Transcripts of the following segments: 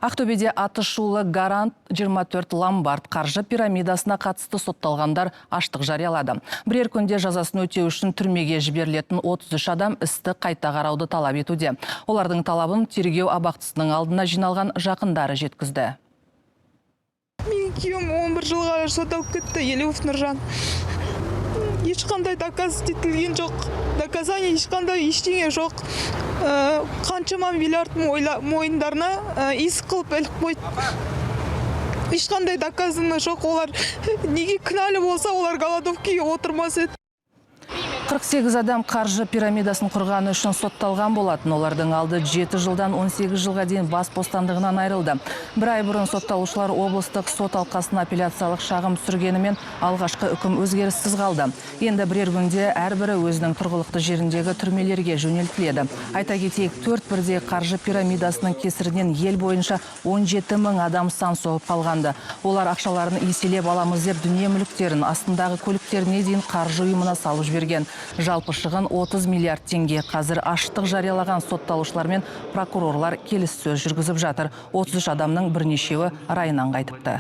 Ақтөбеде аты шулы Гарант 24 ломбард қаржы пирамидасына қатысты сотталғандар аштық жариялады. Бірер күнде жазасын өтеу үшін түрмеге жіберілетін 33 адам істі қайта қарауды талап етуде. Олардың талабын тергеу абақтысының алдына жиналған жақындары жеткізді. Менің күйеуім 11 жылға сотталып кетті, Елеуов Нұржан. Ешқандай доказ етілген жоқ, доказание ешқандай, ештеңе жоқ. Қаншама миллиард мойындарына иск қылып іліп қойды. Ешқандай доказано жоқ. Олар неге кінәлі болса, олар голодовкаға отырмас еді. 48 адам қаржы пирамидасын құрғаны үшін сотталған болатын. Олардың алды 7 жылдан 18 жылға дейін бас бостандығынан айырылды. Бір ай бұрын сотталушылар облыстық сот алқасына апелляциялық шағым түсіргенімен, алғашқы үкім өзгеріссіз қалды. Енді бірер күнде әрбірі өзінің тұрғылықты жеріндегі түрмелерге жөнелтіледі. Айта кетейік, төрт бірдей қаржы пирамидасының кесірінен ел бойынша 17 мың адам сан соғып қалғанды. Олар ақшаларын еселеп аламыз деп дүние мүліктерін, астындағы көліктеріне дейін қаржы ұйымына салып жіберген. Жалпы шығын 30 миллиард теңге. Қазір аштық жариялаған сотталушылармен прокурорлар келіссөз жүргізіп жатыр. 33 адамның бірнешеуі райынан қайтыпты.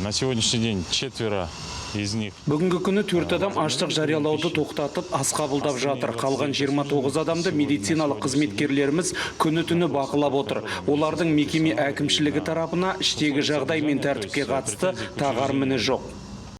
На сегодняшний день четверо из них Бүгінгі күні төрт адам аштық жариялауды тоқтатып, ас қабылдап жатыр. Қалған 29 адамды медициналық қызметкерлеріміз күні түні бақылап отыр. Олардың мекеме әкімшілігі тарапына іштегі жағдай мен тәртіпке қатысты тағар міні жоқ.